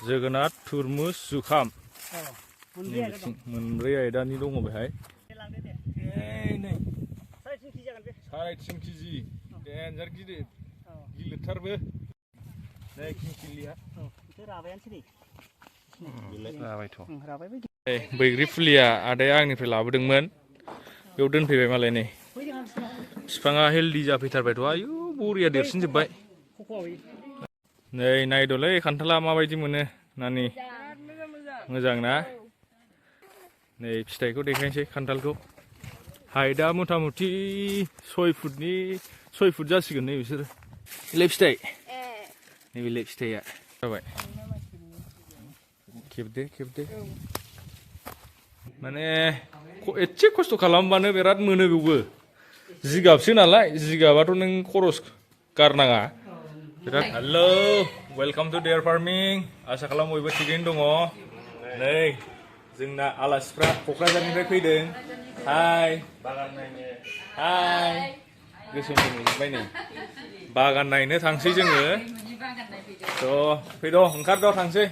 जोगोनार तुरमुस जुखाम मोनब्रै आयदानि दङ बेहाय साराय 3 केजि देन्जार गिदिर गिलिरथारबो नै किंसिलिया बैग्रि फुलिया आदाया आंनिफ्राय लाबोदोंमोन बेयाव दोनफैबाय मालाय नै बिफाङा हेल्दी जाफैथारबायथ' आयु बरिया देरसिनजोब्बाय नै नायदोलै खान्थाला माबायदि मोनो नानि मोजां ना नै फिथाइखौ देखायनोसै खान्थालखौ हाइटआ मथा मथि 6 फुट जासिगोन नै बिसोरो ले फिथाइ नैबे ले फिथाइया जाबाय खेबदे माने एसे खस्थ' खालामबानो बिराद मोनो बेवबो जिगाबसो नालाय जिगाबाथ' नों खरस गारनाङा बिराद हेलौ वेलकाम टु DRfarming आसा खालाम बयबो थिगैनो दङ नै जोंना आलासिफ्रा क'क्राझारनिफ्राय फैदों हाय बागान नायनो हाय गोसोम नुजोब्बाय नै बागान नायनो थांसै जोङो थ' फैद' ओंखारद' थांसै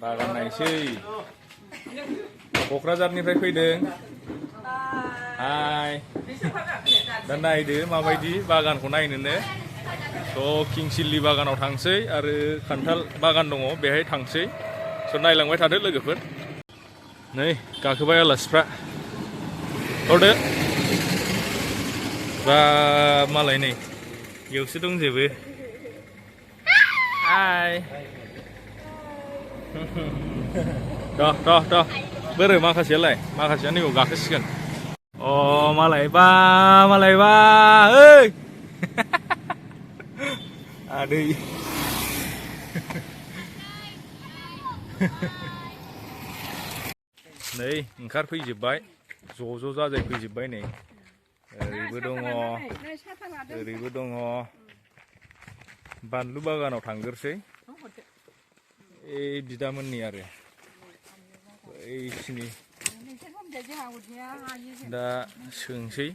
बागान नायसै क'क्राझारनिफ्राय फैदों हाय दा नायदो माबायदि बागानखौ नायनोनो थ' किंसिलि बागानाव थांसै आरो खान्थाल बागान दङ बेहाय थांसै स' नायलांबाय थादो लोगोफोर नै गाखोबाय आलासिफ्रा हरदो बा मालाय नै बेयावसो दंजोबो हाय द' बोरो माखासेयालाय माखासेया नैबाव गाखोसिगोन अ मालायबा ओइ आदै नै ओंखारफैजोब्बाय ज' जाजायफैजोब्बाय नै ओरैबो दङ बानलु बागानाव थांग्रोसै बिदामोननि आरो बैसिनि दा सोंसै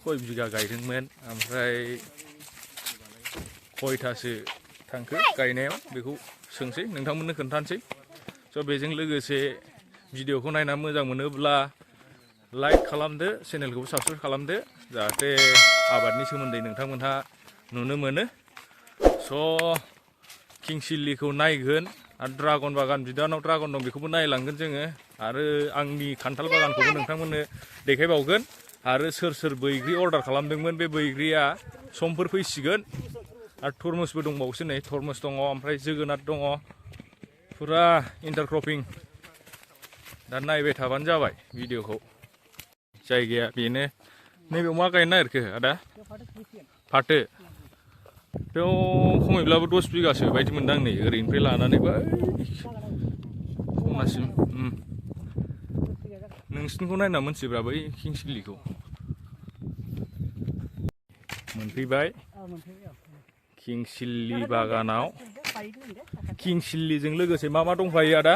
खय बिगा गायदोंमोन ओमफ्राय खयथासो थांखो गायनायाव बेखौ सोंसै नोंथांमोननो खोन्थानोसै स' बेजों लोगोसे भिडिअखौ नायना मोजां मोनोब्ला लाइक खालामदो चेनेलखौबो साबस्क्राइब खालामदो जाहाथे आबादनि सोमोन्दै नोंथांमोनहा नुनो मोनो स' किंसिलिखौ नायगोन आरो ड्रागन बागान बिदानाव ड्रागन दं बेखौबो नायलांगोन जोङो आरो आंनि खान्थाल बागानखौबो नोंथांमोननो देखायबावगोन आरो सोर बैग्रि अर्डार खालामदोंमोन बे बैग्रिया समफोर फैसिगोन आरो तरमुसबो दंबावोसो नै तरमुस दङ ओमफ्राय जोगोनार दङ फुरा इन्टारक्रपिं दा नायबाय थाबानो जाबाय भिडिअखौ जायगाया बेनो नैबेयाव मा गायनो नागिरखो आदा फाथो बेयाव खमैब्लाबो 10 बिगासो बायदि मोनदां नै ओरैनिफ्राय लानानै बै खनासिम नोंसिनिखौ नायना मोनथिब्रा बै किंसिलिखौ मोनफैबाय किंसिलि बागानाव किंसिलिजों लोगोसे मा दंफायो आदा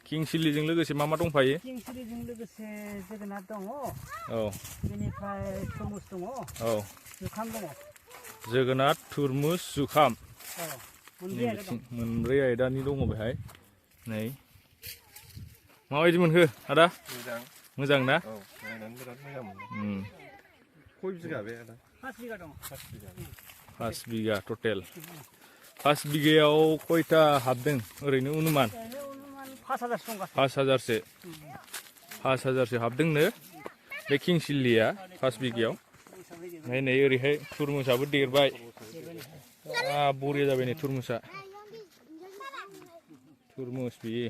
किंसिलिजों लोगोसे मा दंफायो किंसिलिजों लोगोसे जोगोनार दङ औ बेनिफ्राय तुरमुस दङ औ जुखाम दङ जोगोनार तुरमुस जुखाम मोनब्रै आयदानि दङ बेहाय नै माबायदि मोनखो आदा मोजां ना औ नायनानै बिराद मोजां मोनो खय बिगा बे आदा 5 बिगा दं 5 बिगा टटेल 5 बिगायाव खयथा हाबदों ओरैनो अनुमान 5,000सो हाबदोंनो बे किंसिलिया 5 बिगायाव ओमफ्राय नै ओरैहाय तुरमुसाबो देरबाय बरिया जाबाय नै तुरमुसा तुरमुस बेयो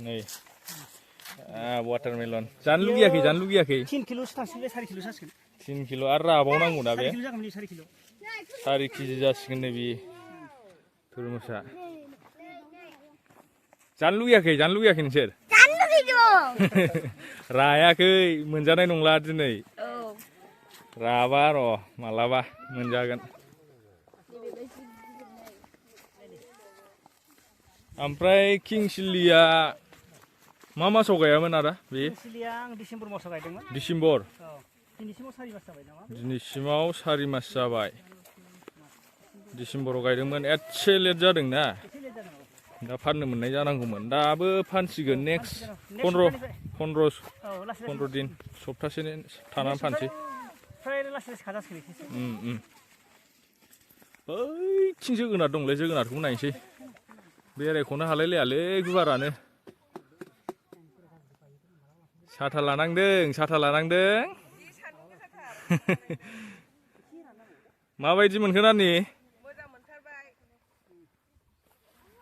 नै वाटारमेलन जानो लुगैयाखै 3 किल'सो थांसिगोन 4 किल'सो जासिगोन 3 किल' आरो राबावनांगौ ना बे 4 केजि जासिगोन नै बे तुरमुसा जानो लुगैयाखै नोंसोर रायाखै मोनजानाय नंला दिनै राबा र' मालाबा मोनजागोन ओमफ्राय किंसिलिया मा मासाव गायामोन आदा बे किंसिलिया आं डिसेम्बर मासाव गायदोंमोन डिसेम्बर दिनैसिमाव 4 मास जाबाय डिसेम्बराव गायदोंमोन एसे लेट जादों ना दा फाननो मोननाय जानांगौमोन दाबो फानसिगोन नेक्स्ट 15 दिन सप्तासेनि थानानै फानसै बैथिं जोगोनार दंलै जोगोनारखौ नायनोसै बेरायखौनो हालायलायालै गुवारानो साथा लानांदों माबायदि मोनखो नानि मोजां मोनथारबाय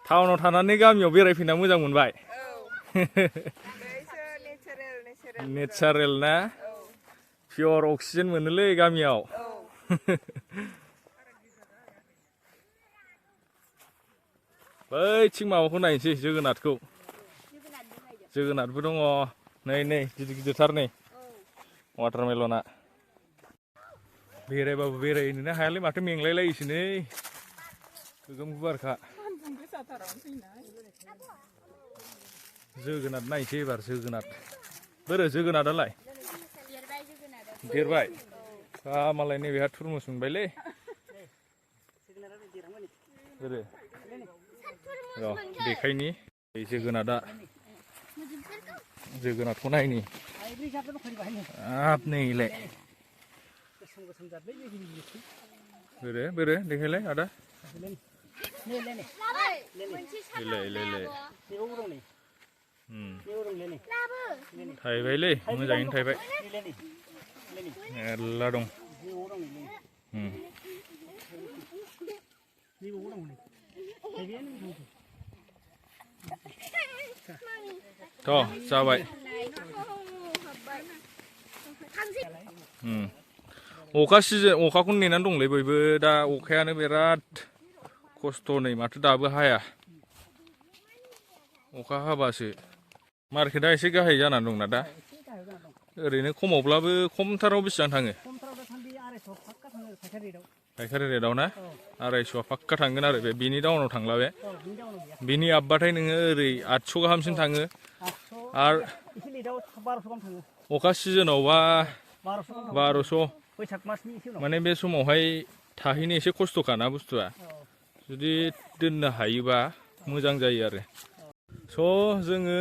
टाउनाव थानानै गामियाव बेरायफैना मोजां मोनबाय नेचारेल ना पियर अक्सिजेन मोनोलै गामियाव बैथिं माबाखौ नायनोसै जोगोनारबो दङ नै गिदिरथार नै वाटारमेलना बेरायबाबो बेरायनोनो हायालै माथो मेंलायलायोसो नै गोगोम गुवारखा जोगोनार नायनोसै एबार बोरो जोगोनारालाय देरबाय मालाय नैबेहा तुरमुस मोनबायलै बोरो र' देखायनि जोगोनारखौ नायनि हाब नैलाय बोरो देखायलाय आदा थायबायलै मोजाङैनो थायबाय मेरला दं थ' जाबाय अखा सिजोन अखाखौ नेनानै दंलै बयबो दा अखायानो बिराद खस्थ' नै माथो दाबो हाया अखा हाबासो मार्केटआ एसे गाहाय जानानै दंना दा ओरैनो खमावब्लाबो खमथाराव बेसेबां थाङो फायखारि रेटआव ना 250 फाक्का थांगोन आरो बेनि डाउनाव थांला बे बिनि आपबाथाय नोङो ओरै 800 गाहामसिम थाङो आरो अखा सिजोनावबा 1200 माने बे समावहाय थाहैनो एसे खस्थ'खाना बुस्थुआ जुदि दोननो हायोबा मोजां जायो आरो स' जोङो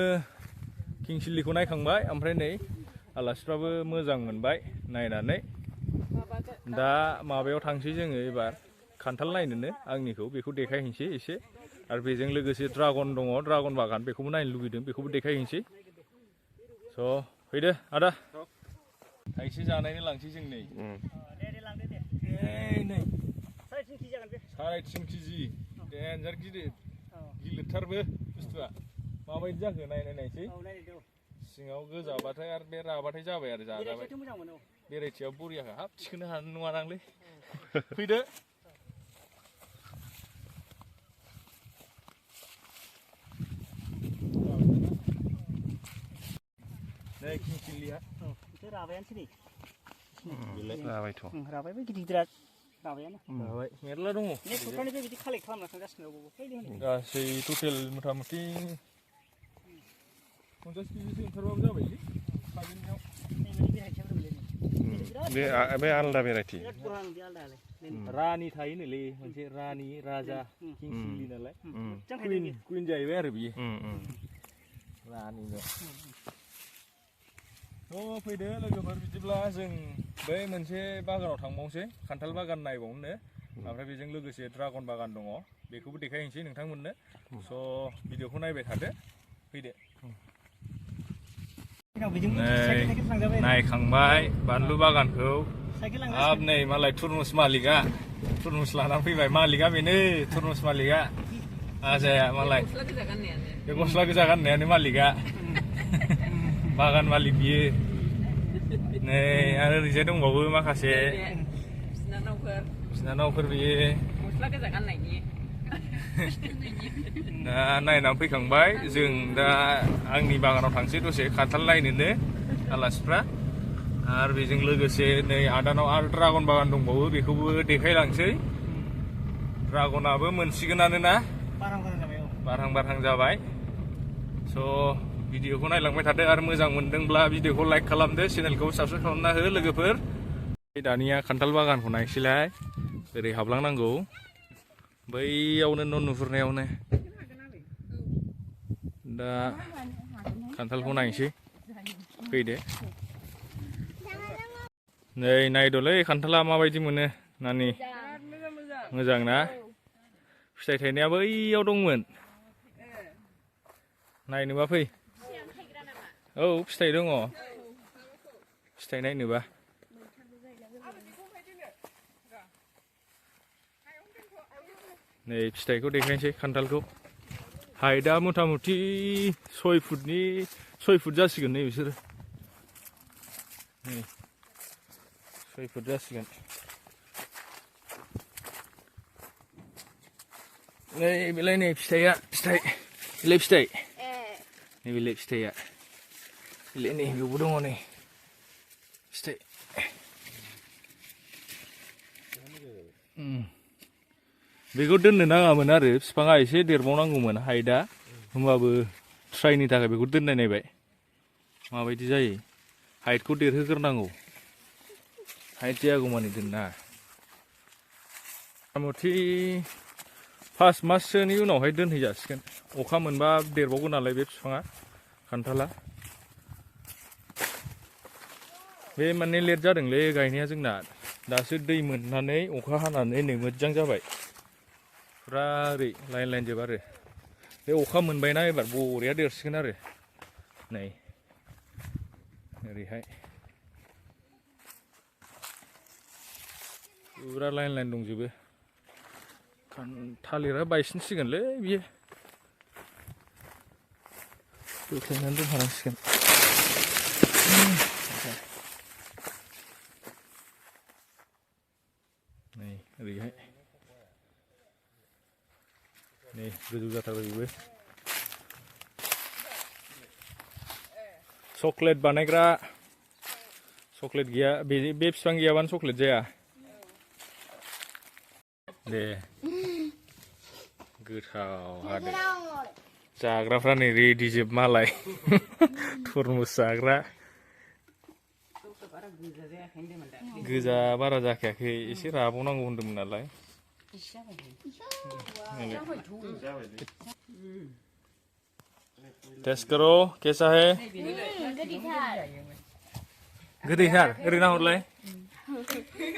किं चिल्लिखौ नायखांबाय ओमफ्राय नै आलासिफ्राबो मोजां मोनबाय नायनानै दा माबायाव थांसै जोङो एबार खान्थाल नायनोनो आंनिखौ बेखौ देखायहैनोसै एसे आरो बेजों लोगोसे ड्रागन दङ ड्रागन बागान बेखौबो नायनो लुगैदों बेखौबो देखायहैनोसै स' फैदो आदा थाइसे जानायनो लांसै जों नै नै 3.5 केजि देन्जार गिलिरथारबो बुस्थुआ माबायदि जाखो नायनोसै सिङाव गोजाबाथाय आरो बे राबाथाय जाबाय आरो जाजाबाय भेराइटियाव बरियाखा हाब थिखोनो हानाय नङा नांलै फैदो नै किं चिल्लिया राबायबो गिदिरा राबाय मेरला दङ बिदि कालेक्ट खालामना थांगासिनो गासै टटेल मथा मथि 50 केजिसो ओंखारबाबो जाबायलै बे आलदा भेराइटि रानि थायोनोलै मोनसे रानि राजा किं चिल्लि नालाय कुइन जाहैबाय आरो बियो रानिनो थ' फैदो लोगोफोर बिदिब्ला जों बै मोनसे बागानाव थांबावनोसै खान्थाल बागान नायबावनो ओमफ्राय बेजों लोगोसे ड्रागन बागान दङ बेखौबो देखायहैनोसै नोंथांमोननो स' भिडिअखौ नायबाय थादो फैदो नायखांबाय बानलु बागानखौ हाब नै मालाय तुरमुस मालिकआ तुरमुस लानानै फैबाय मालिकआ बेनो तुरमुस मालिकआ आजाया मालाय बे गस्ला गोजा गाननायानो मालिकआ बागान मालिक बियो नै आरो ओरैजाय दंबावो माखासे बिनानावफोर बियो गस्ला गोजा गाननायनि दा नायनानै फैखांबाय जों दा आंनि बागानाव थांसै दसे खान्थाल नायनोनो आलासिफ्रा आरो बेजों लोगोसे नै आदानाव आरो ड्रागन बागान दंबावो बेखौबो देखायलांसै ड्रागनाबो मोनसिगोनानो ना बारहां जाबाय स' भिडिअखौ नायलांबाय थादो आरो मोजां मोनदोंब्ला भिडिअखौ लाइक खालामदो चेनेलखौ साबस्क्राइब खालामना हो लोगोफोर दानिया खान्थाल बागानखौ नायसैलाय ओरै हाबलांनांगौ बैयावनो न' नुहुरनायावनो दा खान्थालखौ नायनोसै फैदो नै नायदोलै खान्थाला माबायदि मोनो नानि मोजां ना फिथाइ थायनाया बैयाव दंमोन नायनोबा फै औ फिथाइ दङ फिथाइ नायनोबा नै फिथाइखौ देखायनोसै खान्थालखौ हाइटआ मथा मथि 6 फुट जासिगोन नै बिसोरो नै 6 फुट जासिगोन नै बेलाय नै फिथाइया बेलाय फिथाइ नै बेलाय फिथाइया बेलाय नै बेयावबो दङ नै फिथाइ बेखौ दोननो नाङामोन आरो बिफाङा एसे देरबावनांगौमोन हाइटआ होमबाबो ट्राइनि थाखाय बेखौ दोननाय नायबाय माबायदि जायो हाइटखौ देरहोग्रोनांगौ हाइट जायागौमानि दोननाङा मथा मथि 5 माससोनि उनावहाय दोनहैजासिगोन अखा मोनबा देरबावगोन नालाय बे बिफाङा खान्थाला बे माने लेट जादोंलै गायनाया जोंना दासो दै मोननानै अखा हानानै नै मोजां जाबाय फुरा ओरै लाइन जोब आरो बे अखा मोनबायना एबार बरिया देरसिगोन आरो नै ओरैहाय फुरा लाइन दंजोबो थालिरा बायसिनसिगोनलै बियो बोख्लायनानै दोनखानांसिगोन नै ओरैहाय नै गोजौ जाथारबाय बेबो चक्लेट बानायग्रा चक्लेट गैया बे बिफां गैयाबानो चक्लेट जाया दे गोथाव हादो जाग्राफ्रा नै रेडि जोब मालाय थरमुस जाग्रा गोजा बारा जाखायाखै एसे राबावनांगौ होनदोंमोन नालाय टेस्ट करो कैसा है गोदैथार ओरै नाहरलाय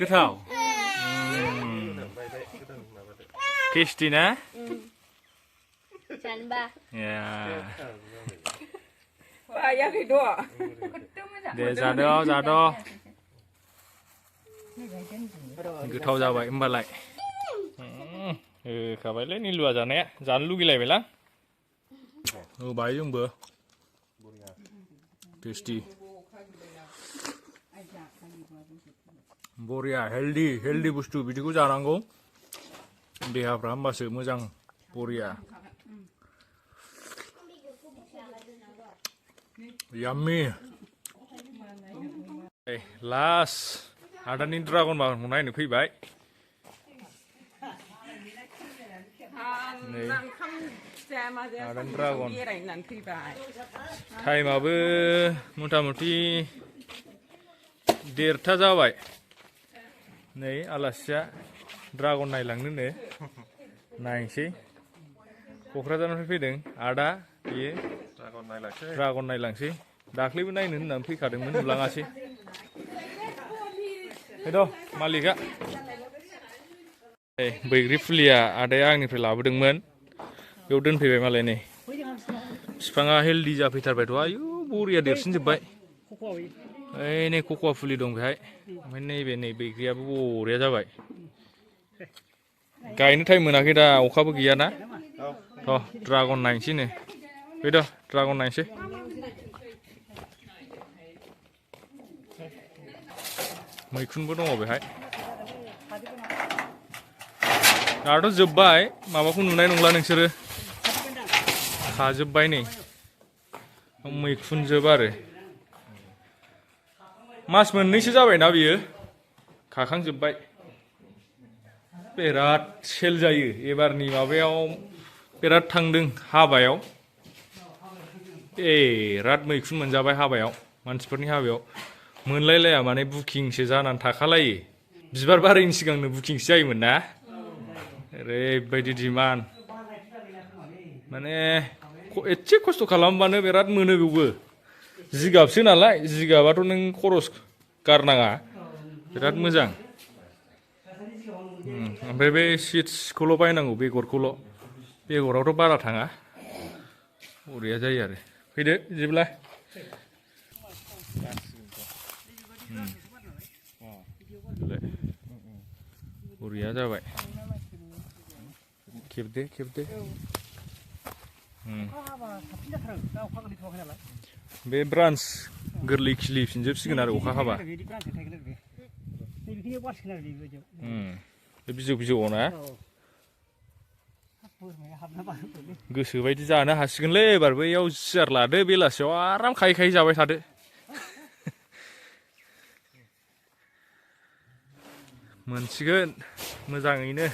गोथाव टेस्टी ना दे जाद' गोथाव जाबाय होमबालाय होखाबायलै निलुआ जानाया जानो लुगैलायबायलां होबाय जोंबो टेस्टी बरिया हेल्दी बुस्थु बिदिखौ जानांगौ देहाफ्रा होमबासो मोजां बरिया याम्मी लास्ट आदानि ड्रागन बागानखौ नायनो फैबाय आदानि ड्रागन टाइमाबो मथा मथि 1:30 जाबाय नै आलासिया ड्रागन नायलांनोनो नायनोसै क'क्राझारनिफ्राय फैदों आदा बियो ड्रागन नायलांसै दाख्लैबो नायनो होननानै फैखादोंमोन नुलाङासै फैद' मालिकआ बैग्रि फुलिया आदाया आंनिफ्राय लाबोदोंमोन बेयाव दोनफैबाय मालाय नै बिफाङा हेल्दी जाफैथारबायथ' आयु बरिया देरसिनजोब्बाय ओइ नै कक'आ फुलि दं बेहाय ओमफ्राय नैबे नै बैग्रियाबो बरिया जाबाय गायनो टाइम मोनाखै दा अखाबो गैयाना थ' ड्रागन नायनोसै नो फैद' ड्रागन नायनोसै मैखुनबो दङ बेहाय दाथ' जोब्बाय माबाखौ नुनाय नंला नोंसोरो खाजोब्बाय नै मैखुन जोब आरो मास मोननैसो जाबायना बियो खाखांजोब्बाय बिराद सेल जायो एबारनि माबायाव बिराद थांदों हाबायाव बिराद मैखुन मोनजाबाय हाबायाव मानसिफोरनि हाबायाव मोनलायलाया माने बुकिंसो जानानै थाखालायो बिबार बारैनि सिगांनो बुकिंसो जायोमोन ना ओरैबायदि डिमान्ड माने एसे खस्थ' खालामबानो बिराद मोनो बेवबो जिगाबसो नालाय जिगाबाथ' नों खरस गारनाङा बिराद मोजां ओमफ्राय बे सिड्सखौल' बायनांगौ बेगरावथ' बारा थाङा बरिया जायो आरो फैदो बिदिब्ला बरिया जाबाय खेबदो बे ब्रान्स गोरलै खिलिफिनजोबसिगोन आरो अखा हाबा बे बिजौआव ना गोसोबायदि जानो हासिगोनलै एबार बैयाव सियार लादो बेलासियाव आराम खायै जाबाय थादो मोनसिगोन मोजाङैनो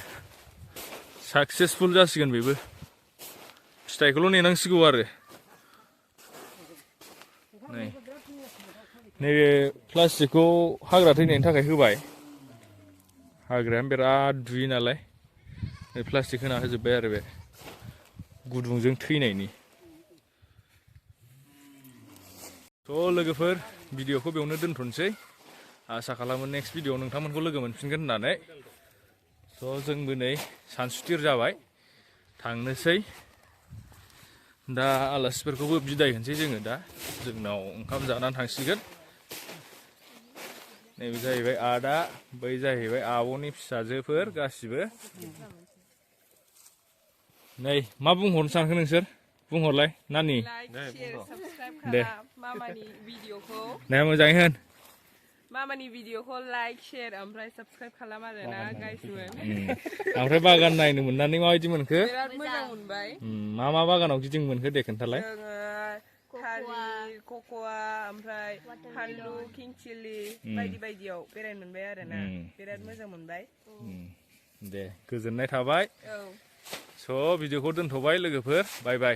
साक्सेसफुल जासिगोन बेबो फिथाइखौल' नेनांसिगौ आरो नैबे प्लास्टिकखौ हाग्रा थैनायनि थाखाय होबाय हाग्रायानो बिराद दुयो नालाय प्लास्टिक होना होजोब्बाय आरो बे गुदुंजों थैनायनि थ' लोगोफोर भिडिअखौ बेयावनो दोनथ'नोसै आसा खालामो नेक्स्ट भिडिअआव नोंथांमोनखौ लोगो मोनफिनगोन होननानै थ' जोंबो नै सानसुथिर जाबाय थांनोसै दा आलासिफोरखौबो बिदाय होनोसै जोङो दा जोंनाव ओंखाम जानानै थांसिगोन नैबे जाहैबाय आदा बै जाहैबाय आब'नि फिसाजोफोर गासिबो नै मा बुंहरनो सानखो नोंसोर बुंहरलाय नानि दे मोजाङै होन मामानि भिडिअखौ लाइक शेयार ओमफ्राय साबस्क्राइब खालाम आरोना गाइसमोन ओमफ्राय बागान नायनो मोननानै माबायदि मोनखो बिराद मोजां मोनबाय मा बागानाव गिदिं मोनखो दे खोन्थालाय जोङो थालिर कक'वा ओमफ्राय फानलु किं चिलि बायदि बायदियाव बेरायनो मोनबाय आरोना बिराद मोजां मोनबाय दे गोजोननाय थाबाय स' भिडिअखौ दोनथ'बाय लोगोफोर बाय बाय